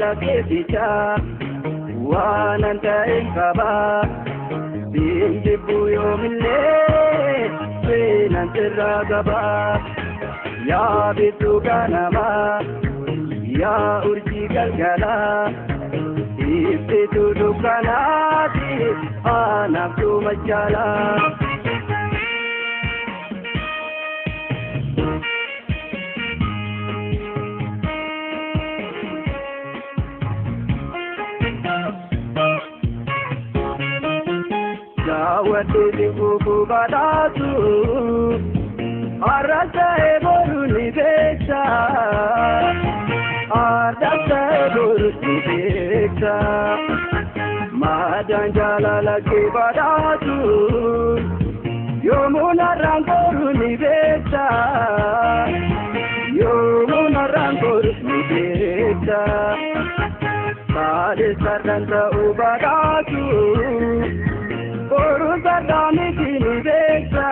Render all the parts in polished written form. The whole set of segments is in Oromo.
Jaalala keeticha waan an ta'e qaba siin jibbu yoomillee seenan sirraa qaba yaa biiftuu ganamaa yaa urjii galgalaa ibsituu dukkanaati anaaf dhuma jaalaa. Daawwadde kuku badhaatu har'as ta'e boru ni beekta har'as ta'e boru ni beekta maadaan jaalala kee badhaatu yoomuu narraan boru ni beekta yoomuu narraan boru ni beekta saadis sardaan ta'uu badhaatu. Oru sardamiti ni beekta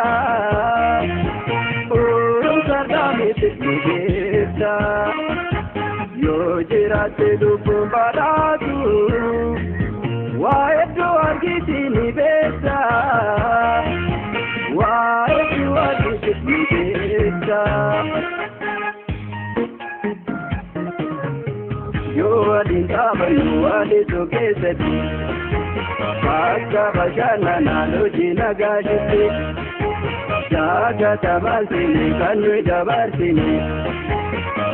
Oru sardamiti ni beekta Yoo jiraatte lubbuun badhaatu waa hedduu argiti ni beekta waa hedduu argiti ni beekta Yoo waliin taphannu walitu keessatti Bakka bashannanaa hojii nagaashitti jaakata balfine kan nuyi dabarsine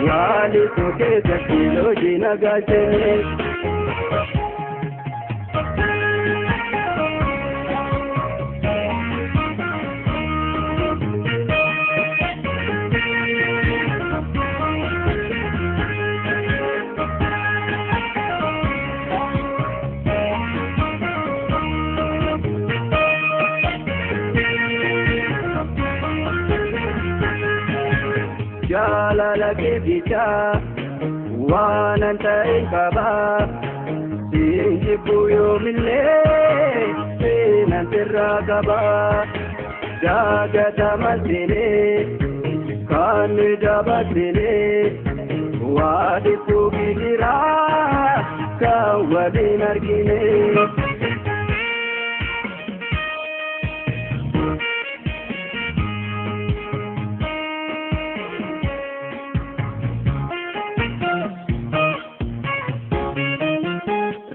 waalitu keessatti hojii nagaashine. Jaalala keeticha waan an ta'e qaba siin jibbu yoomillee seenan sirraa qaba daagatama seenee kan nuyi dabarsine waa dhibbuu gidiraa kan waliin argine.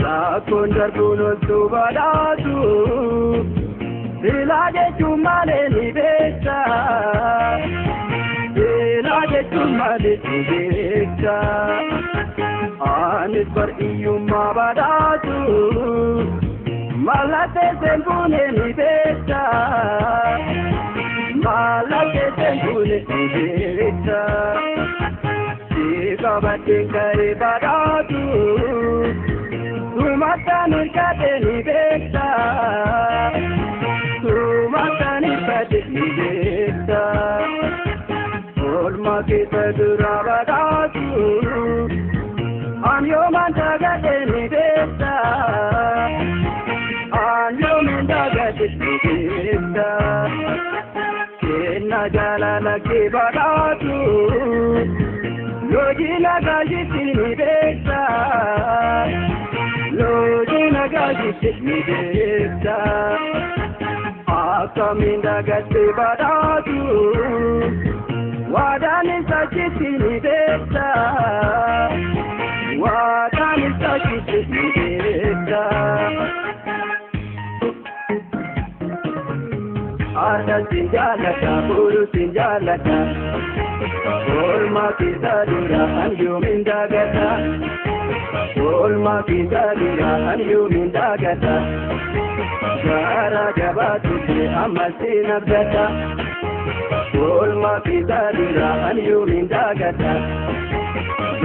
Rakkoon darbuun oltu badhaatu silaa jechuun malee ni beekta silaa jechuun malee ni beekta anis bar'iyyummaa badhaatu mallattee seenbuune ni beekta mallattee seenbuune ni beekta si qabaddeen ka'ee badhaatu. Sumatan irkate ni beekta Sumatan irkate ni beekta Oolmaa keessa dura badhaatu An yooman dagadhe ni beekta An yooman dagadhe ni beekta Kenna jaalala kee badhaatu Loojii nagaashitti ni beekta Loojii nagaashitti ni beekta Akkamiin dagatte badhaatu waadaan isa achitti ni beekta waadaan isa achitti ni beekta. Aadaa siin jaalladha boru siin jaalladha oolmaa keessa dura an yoomiin dagadha oolmaa keessa dura an yoomiin dagadha gaara jabaatutti amma siin abdadha oolmaa keessa dura an yoomiin dagadha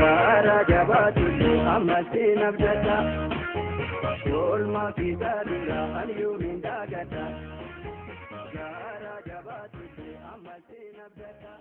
gaara jabaatutti amma siin abdadha oolmaa keessa dura an yoomiin dagadha gaara jabaatutti amma siin abdadha.